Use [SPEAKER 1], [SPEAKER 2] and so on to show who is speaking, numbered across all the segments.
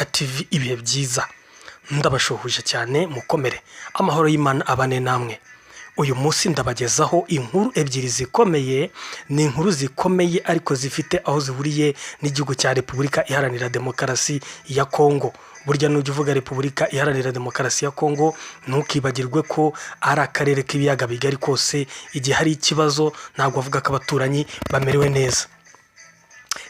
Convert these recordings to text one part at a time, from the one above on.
[SPEAKER 1] Ka TV, ibihe byiza, ndabashuhuje cyane, mukomere, amahoro y'Imana abane namwe. Uyu munsi ndabagezaho inkuru ebyiri zikomeye. Ni inkuru zikomeye ariko zifite aho zihuriye n'igihugu cya Repubulika Iharanira Demokarasi ya Kongo. Burya nujya uvuga Repubulika Iharanira Demokarasi ya Kongo, ntukibagirwe ko ari akarere k'Ibiyaga Bigari kose. Igihe hari ikibazo, ntabwo bavuga ko abaturanyi bamerewe neza.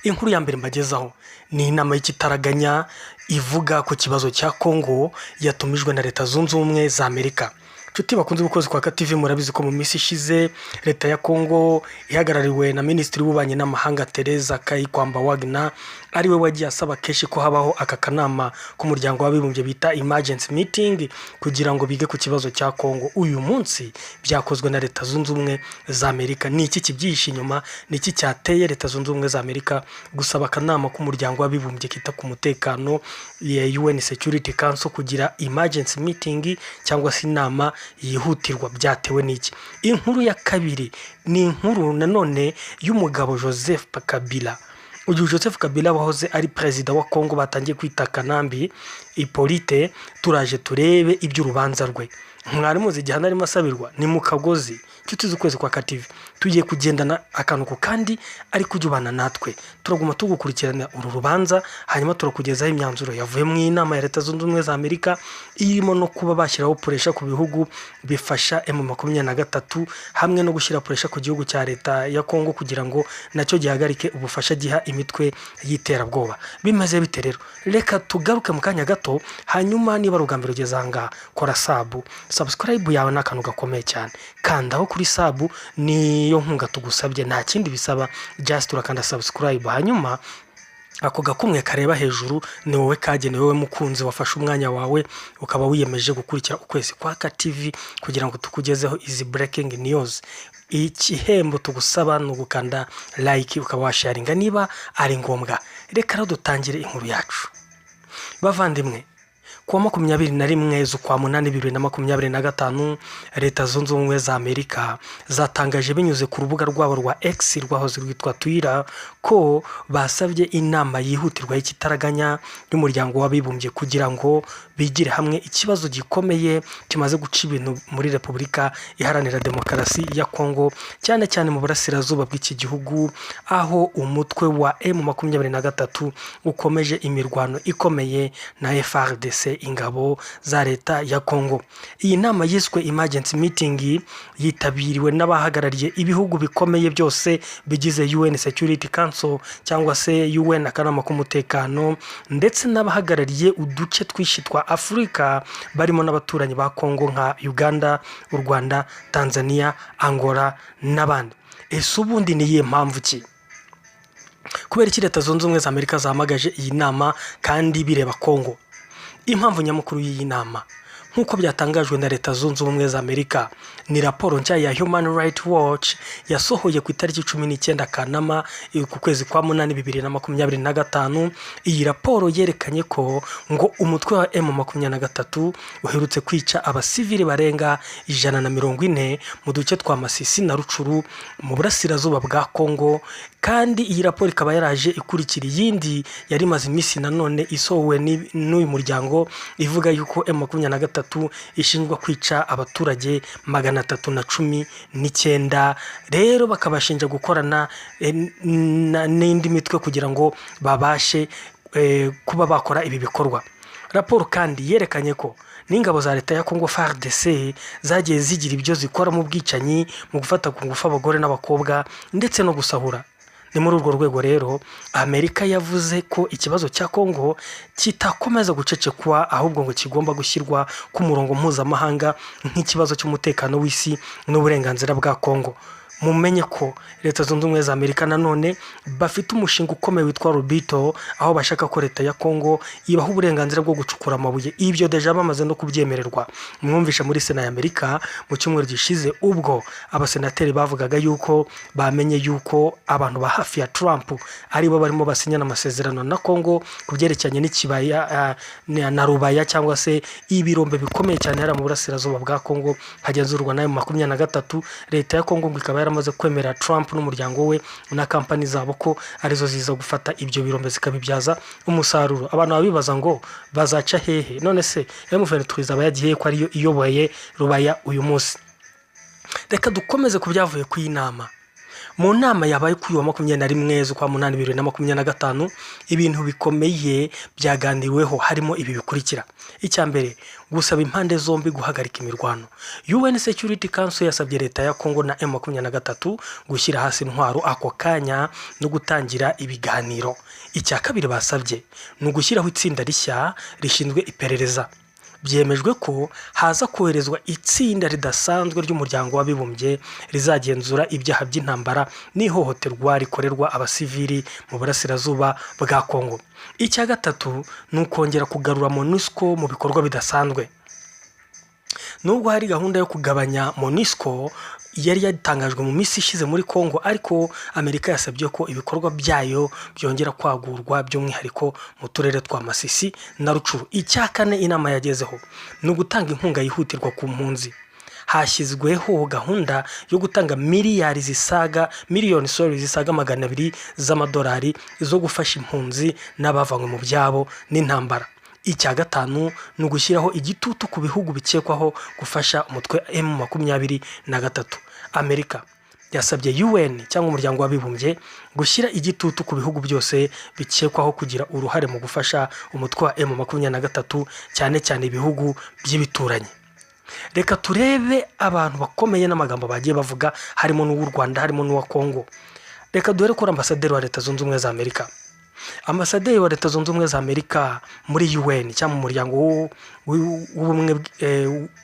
[SPEAKER 1] Inkuru ya mbere mbagezaho ni inama y'ikitaraganya ivuga ku kibazo cya Kongo yatumijwe na Leta Zunze Ubumwe za Amerika. Inshuti bakunze Ukwezi kwa TV, murabizi ko mu minsi ishize Leta ya Kongo ihagarariwe na Minisitiri w'Ububanyi n'Amahanga Tereza Kayikwamba Wagner, ariwe wagiye asaba kenshi ko habaho aka kanama k'Umuryango w'Abibumbye bita emergency meeting kugira ngo bige ku kibazo cya Kongo. Uyu munsi byakozwe na Leta Zunze Ubumwe za Amerika. Ni iki kibyihishe inyuma? Ni iki cyateye Leta Zunze Ubumwe za Amerika gusaba akanama k'Umuryango w'Abibumbye kita ku mutekano, UN Security Council, kugira emergency meeting cyangwa se inama yihutirwa? Byatewe n'iki? Inkuru ya kabiri ni inkuru nanone y'umugabo Joseph Kabila. Uyu Joseph Kabila wahoze ari perezida wa Kongo, batangiye kwita Kanambe Hippolyte, turaje turebe iby'urubanza rwe. Mwari muzi igihano arimo asabirwa? Ni mu kagozi. Inshuti z'Ukwezi kwa TV, tugiye kugendana akantu ku kandi, ariko ujya ubana natwe. Turaguma tugukurikirana uru rubanza, hanyuma turakugezaho imyanzuro yavuye mu inama ya Leta Zunze Ubumwe za Amerika, irimo no kuba bashyiraho pressure ku bihugu bifasha M23, hamwe no gushyira pressure ku gihugu cya Leta ya Kongo kugira ngo nacyo gihagarike ubufasha giha imitwe y'iterabwoba. Bimeze bite rero? Reka tugaruke mu kanya gato. Hanyuma niba ari ubwa mbere ugeze aha ngaha, kora subscribe yawe, ni akantu gakomeye cyane. Kandaho kuri sub, niyo nkunga tugusabye, nta kindi bisaba, just urakanda subscribe, hanyuma ako gakumwe kareba hejuru ni wowe kagenewe, wowe mukunzi wafashe umwanya wawe ukaba wiyemeje gukurikira Ukwezi kwa TV kugira ngo tukugezeho izi breaking news. Igihembo tugusaba ni ugukanda like, ukaba washaringa niba ari ngombwa. Reka rero dutangire inkuru yacu. Bavandimwe, kuwa 21 z'ukwa munani 2025, Leta Zunze Ubumwe za Amerika zatangaje binyuze ku rubuga rwabo rwa X, rwahoze rwitwa Twitter, ko basabye inama yihutirwa y'ikitaraganya y'Umuryango w'Abibumbye kugira ngo bigire hamwe ikibazo gikomeye kimaze guca ibintu muri Repubulika Iharanira Demokarasi ya Kongo, cyane cyane mu burasirazuba bw'iki gihugu, aho umutwe wa M23 ukomeje imirwano ikomeye na FARDC, ingabo za Leta ya Kongo. Iyi nama yiswe emergency meeting yitabiriwe n'abahagarariye ibihugu bikomeye byose bigize UN Security Council cyangwa se UN, akanama k'umutekano, ndetse n'abahagarariye uduce twinshi twa Afurika, barimo n'abaturanyi ba Kongo nka Uganda, u Rwanda, Tanzania, Angola n'abandi. Ese ubundi ni iyihe mpamvu ki? Kubera iki Leta Zunze Ubumwe za Amerika zahamagaje iyi nama kandi bireba Kongo? Impamvu nyamukuru y'iyi nama, nk'uko byatangajwe na Leta Zunze Ubumwe za Amerika, ni raporo nshya ya Human Rights Watch yasohoye ku itariki 19 Kanama, ku kwezi kwa munani, 2025. Iyi raporo yerekanye ko ngo umutwe wa M23 uherutse kwica abasivili barenga 140 mu duce twa Masisi na Rutshuru mu burasirazuba bwa Kongo. Kandi iyi raporo ikaba yaraje ikurikira iyindi yari imaze iminsi nanone isohowe n'uyu muryango, ivuga yuko M23 ishinjwa kwica abaturage 319. Rero bakabashinja gukorana n'indi mitwe kugira ngo babashe kuba bakora ibi bikorwa. Raporo kandi yerekanye ko n'ingabo za Leta ya Congo, FARDC, zagiye zigira ibyo zikora mu bwicanyi, mu gufata ku ngufu abagore n'abakobwa ndetse no gusahura. Ni muri urwo rwego rero Amerika yavuze ko ikibazo cya Congo kitakomeza gucecekwa, ahubwo ngo kigomba gushyirwa ku murongo mpuzamahanga nk'ikibazo cy'umutekano w'isi n'uburenganzira bwa Congo. Mumenye ko Leta Zunze Ubumwe za Amerika nanone bafite umushinga ukomeye witwa Lobito, aho bashaka ko Leta ya Congo ibaha uburenganzira bwo gucukura amabuye. Ibyo déjà bamaze no kubyemererwa. Mwumvishe muri Sena ya Amerika mu cyumweru gishize, ubwo abasenateri bavugaga yuko bamenye yuko abantu ba hafi ya Trump aribo barimo basinyana amasezerano na Congo ku byerekeranye n'ikibaya na Rubaya, cyangwa se ibirombe bikomeye cyane hariya mu burasirazuba bwa Congo hagenzurwa nayo 23. Leta ya Congo ngo ikaba yaramaze. yaramaze kwemera Trump n'umuryango we na kampani zabo ko arizo ziza gufata ibyo birombe zikabibyaza umusaruro. Abantu baba bibaza ngo bazaca hehe? None se M23 izaba yagiye ko ariyo iyoboye Rubaya uyu munsi? Reka dukomeze ku byavuye ku iyi nama. Mu nama yabaye kuri uyu wa 21 z'ukwa munani 2025, ibintu bikomeye byaganiriweho harimo ibi bikurikira: Icya mbere, gusaba impande zombi guhagarika imirwano. UN Security Council yasabye leta ya Congo na M23 gushyira hasi intwaro ako kanya no gutangira ibiganiro. Icya kabiri basabye ni ugushyiraho itsinda rishya rishinzwe iperereza. Byemejwe ko haza koherezwa itsinda ridasanzwe ry'Umuryango w'Abibumbye rizagenzura ibyaha by'intambara n'ihohoterwa rikorerwa abasivili mu burasirazuba bwa Kongo. Icya gatatu ni ukongera kugarura MONUSCO mu bikorwa bidasanzwe. Nubwo hari gahunda yo kugabanya MONUSCO yari yatangajwe mu minsi ishize muri Congo, ariko Amerika yasabye ko ibikorwa byayo byongera kwagurwa, by'umwihariko mu turere twa Masisi na Rutshuru. Icya kane inama yagezeho ni ugutanga inkunga yihutirwa ku mpunzi. Hashyizweho gahunda yo gutanga miliyari zisaga, miliyoni, sorry, zisaga 200 z'amadolari zo gufasha impunzi n'abavanywe mu byabo n'intambara. Icya gatanu ni ugushyiraho igitutu ku bihugu bikekwaho gufasha umutwe M23. Amerika yasabye UN cyangwa Umuryango w'Abibumbye gushyira igitutu ku bihugu byose bikekwaho kugira uruhare mu gufasha umutwe wa M23, cyane cyane ibihugu by'ibituranyi. Reka turebe abantu bakomeye n'amagambo bagiye bavuga, harimo n'uw'u Rwanda, harimo n'uwa Kongo. Reka duhere kuri ambasaderi wa Leta Zunze Ubumwe za Amerika. Ambasaderi wa Leta Zunze Ubumwe za Amerika muri UN cyangwa mu muryango w'ubumwe,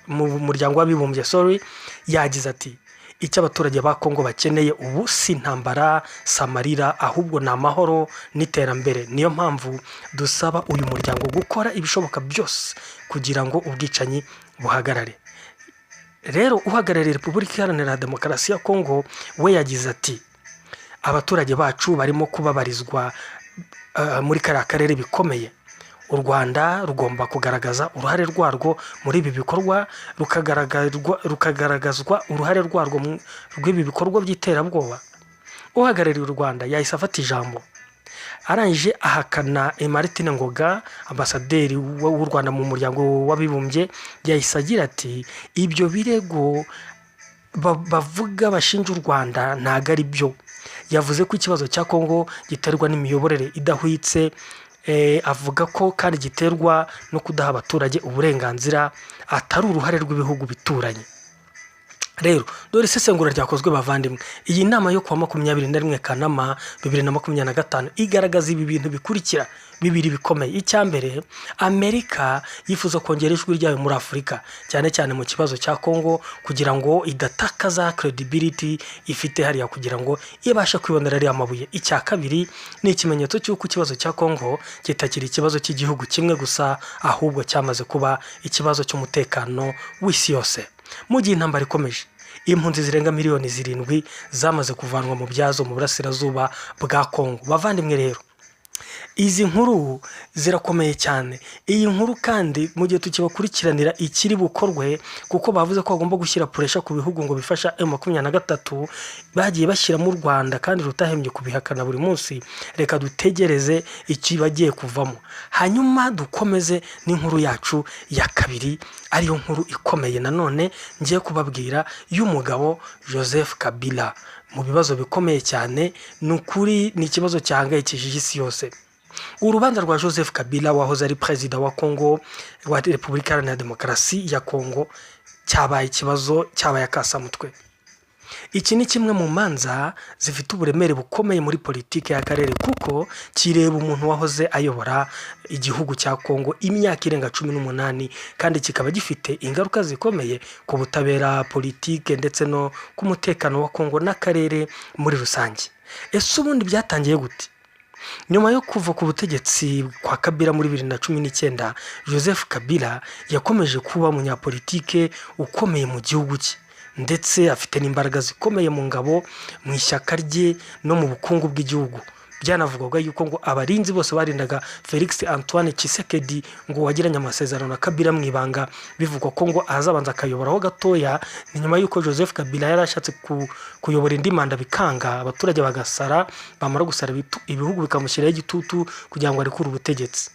[SPEAKER 1] mu Muryango w'Abibumbye, sorry, yagize ati: "Icyo abaturage ba Kongo bakeneye ubu si intambara, si amarira, ahubwo ni amahoro n'iterambere. Niyo mpamvu dusaba uyu muryango gukora ibishoboka byose kugira ngo ubwicanyi buhagarare." Rero uhagarariye Repubulika Iharanira Demokarasi ya Kongo we yagize ati: "Abaturage bacu barimo kubabarizwa muri kariya karere bikomeye. U Rwanda rugomba kugaragaza uruhare rwarwo muri ibi bikorwa, rukagaragazwa uruhare rwarwo rw'ibi bikorwa by'iterabwoba." Uhagarariye u Rwanda yahise afata ijambo, arangije ahakana. Martine Ngoga, ambasaderi w'u Rwanda mu Muryango w'Abibumbye, yahise agira ati: "Ibyo birego bavuga bashinja u Rwanda ntabwo ari byo." Yavuze ko ikibazo cya Kongo giterwa n'imiyoborere idahwitse, avuga ko kandi giterwa no kudaha abaturage uburenganzira, atari uruhare rw'ibihugu bituranye. Rero dore isesengura ryakozwe, bavandimwe. Iyi nama yo kuwa 21 Kanama 2025 igaragaza ibi bintu bikurikira bibiri bikomeye. Icya mbere, Amerika yifuza kongera ijwi ryayo muri Afurika, cyane cyane mu kibazo cya Kongo, kugira ngo idatakaza credibility ifite hariya, kugira ngo ibashe kwibonera ariya mabuye. Icya kabiri ni ikimenyetso cy'uko ikibazo cya Kongo kitakiri ikibazo cy'igihugu kimwe gusa, ahubwo cyamaze kuba ikibazo cy'umutekano w'isi yose. Mu gihe intambara ikomeje, impunzi zirenga miliyoni 7 zamaze kuvanwa mu byazo mu burasirazuba bwa Kongo. Bavandimwe, rero izi nkuru zirakomeye cyane. Iyi nkuru kandi, mu gihe tukibakurikiranira ikiri bukorwe, kuko bavuze ko bagomba gushyira pressure ku bihugu ngo bifasha M23, bagiye bashyiramo u Rwanda kandi rutahembye kubihakana buri munsi. Reka dutegereze ikibagiye kuvamo, hanyuma dukomeze n'inkuru yacu ya kabiri, ariyo nkuru ikomeye nanone ngiye kubabwira, y'umugabo Joseph Kabila mu bibazo bikomeye cyane. Ni ukuri ni ikibazo cyahangayikishije isi yose. Urubanza rwa Joseph Kabila wahoze ari perezida wa Kongo, wa Repubulika Iharanira Demokarasi ya Kongo, cyabaye ikibazo, cyabaye akasamutwe. Iki ni kimwe mu manza zifite uburemere bukomeye muri politiki y'akarere, kuko kireba umuntu wahoze ayobora igihugu cya Kongo imyaka irenga 18, kandi kikaba gifite ingaruka zikomeye ku butabera, politike ndetse no ku mutekano wa Kongo n'akarere muri rusange. Ese ubundi byatangiye gute? Nyuma yo kuva ku butegetsi kwa Kabila muri 2019, Joseph Kabila yakomeje kuba umunyapolitike ukomeye mu gihugu cye, ndetse afite n'imbaraga zikomeye mu ngabo, mu ishyaka rye no mu bukungu bw'igihugu. Byanavugwaga yuko ngo abarinzi bose barindaga Felix Antoine Tshisekedi, ngo wagiranye amasezerano na Kabila mu ibanga, bivugwa ko ngo azabanza akayoboraho gatoya. Ni nyuma y'uko Joseph Kabila yari ashatse kuyobora indi manda bikanga, abaturage bagasara, bamara gusara ibihugu bikamushyiraho igitutu kugira ngo arekure ubutegetsi.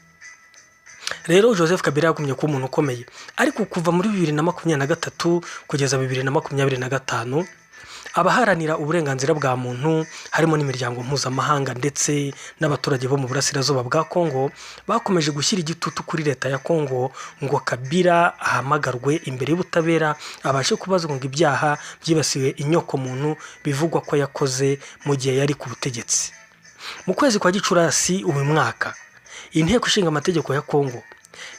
[SPEAKER 1] Rero Joseph Kabila yagumye kuba umuntu ukomeye, ariko kuva muri 2023 kugeza 2025, abaharanira uburenganzira bwa muntu, harimo n'imiryango mpuzamahanga ndetse n'abaturage bo mu burasirazuba bwa Kongo, bakomeje gushyira igitutu kuri leta ya Kongo ngo Kabila ahamagarwe imbere y'ubutabera, abashe kubazwa ngo ibyaha byibasiwe inyokomuntu bivugwa ko yakoze mu gihe yari ku butegetsi. Mu kwezi kwa Gicurasi uyu mwaka, Inteko Ishinga Amategeko ya Kongo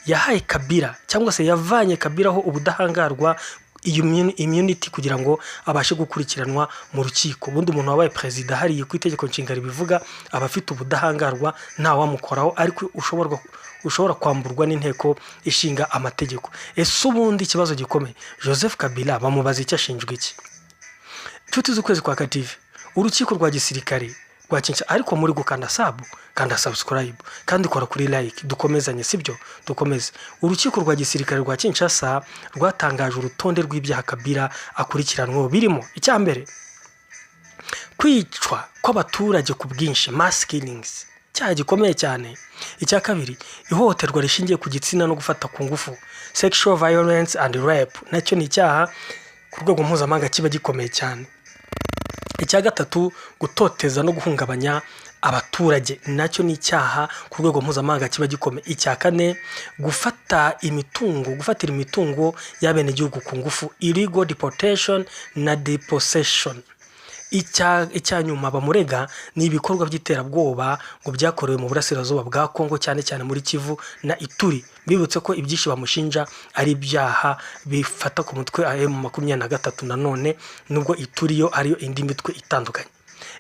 [SPEAKER 1] yahaye Kabila, cyangwa se yavanye Kabila ho ubudahangarwa, immunity, kugira ngo abashe gukurikiranwa mu rukiko. Ubundi umuntu wabaye perezida, hariya ku itegeko nshinga ribivuga, aba afite ubudahangarwa, ntawamukoraho, ariko ushobora kwamburwa n'Inteko Ishinga Amategeko. Ese ubundi ikibazo gikomeye, Joseph Kabila bamubaza icyo, ashinjwa iki? Inshuti z'Ukwezi kwa TV, urukiko rwa gisirikare rwa Kinshasa, ariko muri gukanda sub, kanda subscribe kandi kora kuri like, dukomezanye, sibyo? Dukomeze. Urukiko rwa gisirikare rwa Kinshasa rwatangaje urutonde rw'ibyaha Kabila akurikiranweho, birimo icya mbere, kwicwa kw'abaturage ku bwinshi, mass killings, icyaha gikomeye cyane. Icya kabiri, ihohoterwa rishingiye ku gitsina no gufata ku ngufu, sexual violence and rape, nacyo ni icyaha ku rwego mpuzamahanga kiba gikomeye cyane. Icya gatatu, gutoteza no guhungabanya abaturage, nacyo ni icyaha ku rwego mpuzamahanga kiba gikomeye. Icya kane, gufata imitungo, gufatira imitungo y'abenegihugu ku ngufu, illegal deportation na dispossession. Icya nyuma bamurega ni ibikorwa by'iterabwoba ngo byakorewe mu burasirazuba bwa Kongo, cyane cyane muri Kivu na Ituri. Bibutse ko ibyinshi bamushinja ari ibyaha bifata ku mutwe M23, nanone nubwo Ituri yo ariyo indi mitwe itandukanye.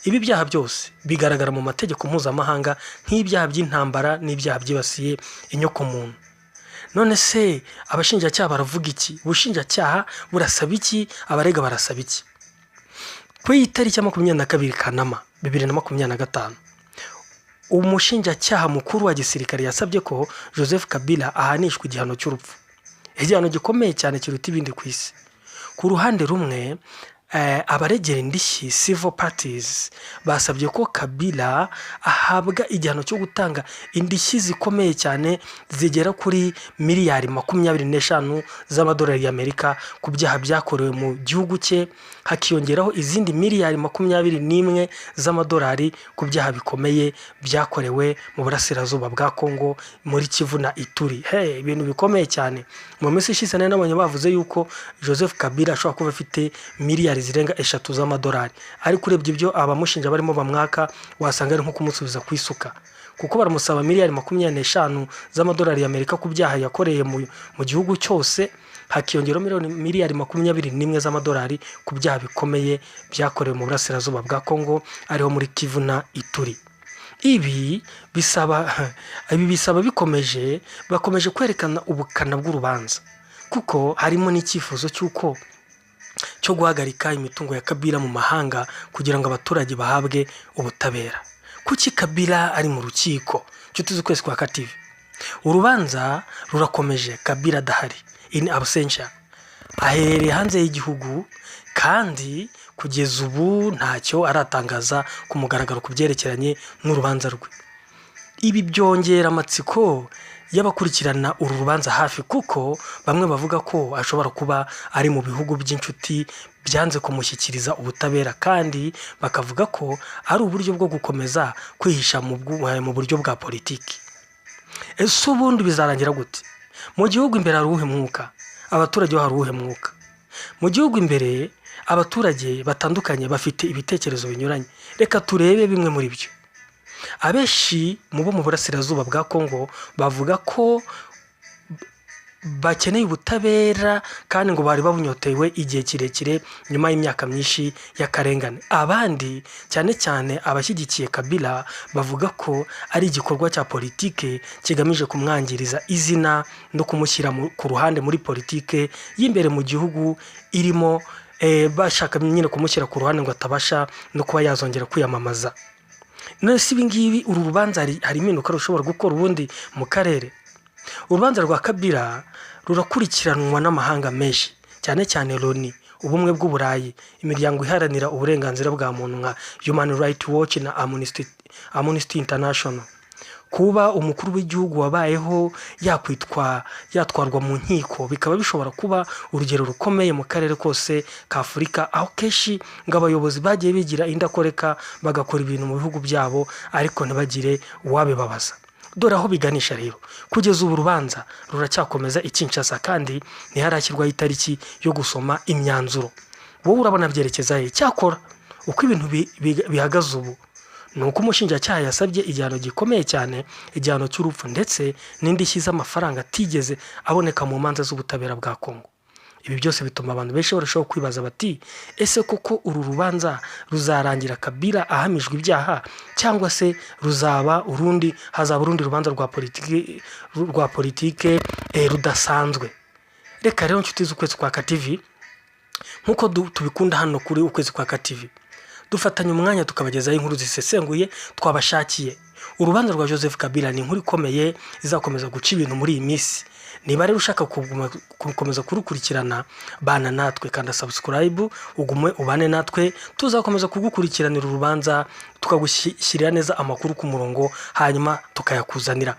[SPEAKER 1] Ibi byaha byose bigaragara mu mategeko mpuzamahanga nk'ibyaha by'intambara n'ibyaha byibasiye inyokomuntu. None se abashinjacyaha baravuga iki? Ubushinjacyaha burasaba iki? Abarega barasaba iki? Ku iyi tariki ya 22 Kanama 2025, umushinjacyaha mukuru wa gisirikare yasabye ko Joseph Kabila ahanishwa igihano cy'urupfu, igihano gikomeye cyane kiruta ibindi ku isi. Ku ruhande rumwe, abaregera indishyi, civil parties, basabye ko Kabila ahabwa igihano cyo gutanga indishyi zikomeye cyane zigera kuri miliyari 25 z'amadolari y'Amerika ku byaha byakorewe mu gihugu cye, hakiyongeraho izindi miliyari 21 z'amadolari ku byaha bikomeye byakorewe mu burasirazuba bwa Kongo, muri Kivu na Ituri. Hey, ibintu bikomeye cyane. Mu minsi ishize nari nabonye bavuze yuko Joseph Kabila ashobora kuba afite miliyari zirenga 3 z'amadolari, ariko urebye ibyo abamushinja barimo bamwaka, wasanga ari nko kumusubiza ku isuka, kuko baramusaba miliyari 25 z'amadolari y'Amerika ku byaha yakoreye mu gihugu cyose, hakiyongeraho miliyari 21 z'amadolari ku byaha bikomeye byakorewe mu burasirazuba bwa Kongo, ariho muri Kivu na Ituri. Ibi bisaba bikomeje, bakomeje kwerekana ubukana bw'urubanza, kuko harimo n'icyifuzo cy'uko cyo guhagarika imitungo ya Kabila mu mahanga kugira ngo abaturage bahabwe ubutabera. Kuki Kabila ari mu rukiko? Nshuti z'Ukwezi kwa TV, urubanza rurakomeje Kabila adahari, in absentia, aherereye hanze y'igihugu, kandi kugeza ubu ntacyo aratangaza ku mugaragaro ku byerekeranye n'urubanza rwe. Ibi byongera amatsiko y'abakurikirana uru rubanza hafi, kuko bamwe bavuga ko ashobora kuba ari mu bihugu by'inshuti byanze kumushyikiriza ubutabera, kandi bakavuga ko ari uburyo bwo gukomeza kwihisha mu buryo bwa politiki. Ese ubundi bizarangira gute? Mu gihugu imbere hari uwuhe mwuka? Abaturage bo hari uwuhe mwuka? Mu gihugu imbere, abaturage batandukanye bafite ibitekerezo binyuranye. Reka turebe bimwe muri byo. Abenshi mu bo mu burasirazuba bwa Kongo bavuga ko bakeneye ubutabera, kandi ngo bari babunyotewe igihe kirekire nyuma y'imyaka myinshi y'akarengane. Abandi, cyane cyane abashyigikiye Kabila, bavuga ko ari igikorwa cya politike kigamije kumwangiriza izina no kumushyira ku ruhande muri politike y'imbere mu gihugu irimo, bashaka nyine kumushyira ku ruhande ngo atabasha no kuba yazongera kwiyamamaza. None se ibi ngibi, uru rubanza hari impinduka rushobora gukora ubundi mu karere? Urubanza rwa Kabila rurakurikiranwa n'amahanga menshi, cyane cyane Loni, Ubumwe bw'Uburayi, imiryango iharanira uburenganzira bwa muntu nka Human Rights Watch na Amnesty International. Kuba umukuru w'igihugu wabayeho yakwitwa yatwarwa mu nkiko bikaba bishobora kuba urugero rukomeye mu karere kose ka Afurika, aho kenshi ngo abayobozi bagiye bigira indakoreka, bagakora ibintu mu bihugu byabo ariko ntibagire uwabibabaza. Dore aho biganisha rero: kugeza ubu urubanza ruracyakomeza i Kinshasa, kandi ntiharashyirwaho itariki yo gusoma imyanzuro. Wowe urabona byerekeza he? Cyakora uko ibintu bihagaze ubu ni uko umushinjacyaha yasabye igihano gikomeye cyane, igihano cy'urupfu ndetse n'indishyi z'amafaranga atigeze aboneka mu manza z'ubutabera bwa Kongo. Ibi byose bituma abantu benshi barushaho kwibaza bati: "Ese koko uru rubanza ruzarangira Kabila ahamijwe ibyaha, cyangwa se ruzaba urundi, hazaba urundi rubanza rwa politike rudasanzwe?" Reka rero, nshuti z'Ukwezi kwa TV, nk'uko tubikunda hano kuri Ukwezi kwa TV, dufatanya umwanya tukabagezaho inkuru zisesenguye twabashakiye. Urubanza rwa Joseph Kabila ni inkuru ikomeye izakomeza guca ibintu muri iyi minsi. Niba rero ushaka gukomeza kurukurikirana, bana natwe, kanda subscribe, ugume ubane natwe. Tuzakomeza kugukurikiranira urubanza, tukagushyirira neza amakuru ku murongo, hanyuma tukayakuzanira.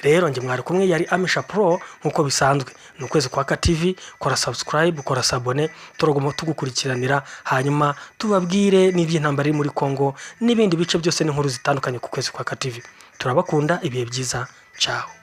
[SPEAKER 1] Rero njye mwari kumwe yari Amisha Pro, nk'uko bisanzwe ni Ukwezi kwa TV. Kora subscribe, kora s'abonner, turaguma tugukurikiranira, hanyuma tubabwire n'iby'intambara iri muri Congo n'ibindi bice byose n'inkuru zitandukanye ku Kwezi kwa TV. Turabakunda, ibihe byiza, ciao.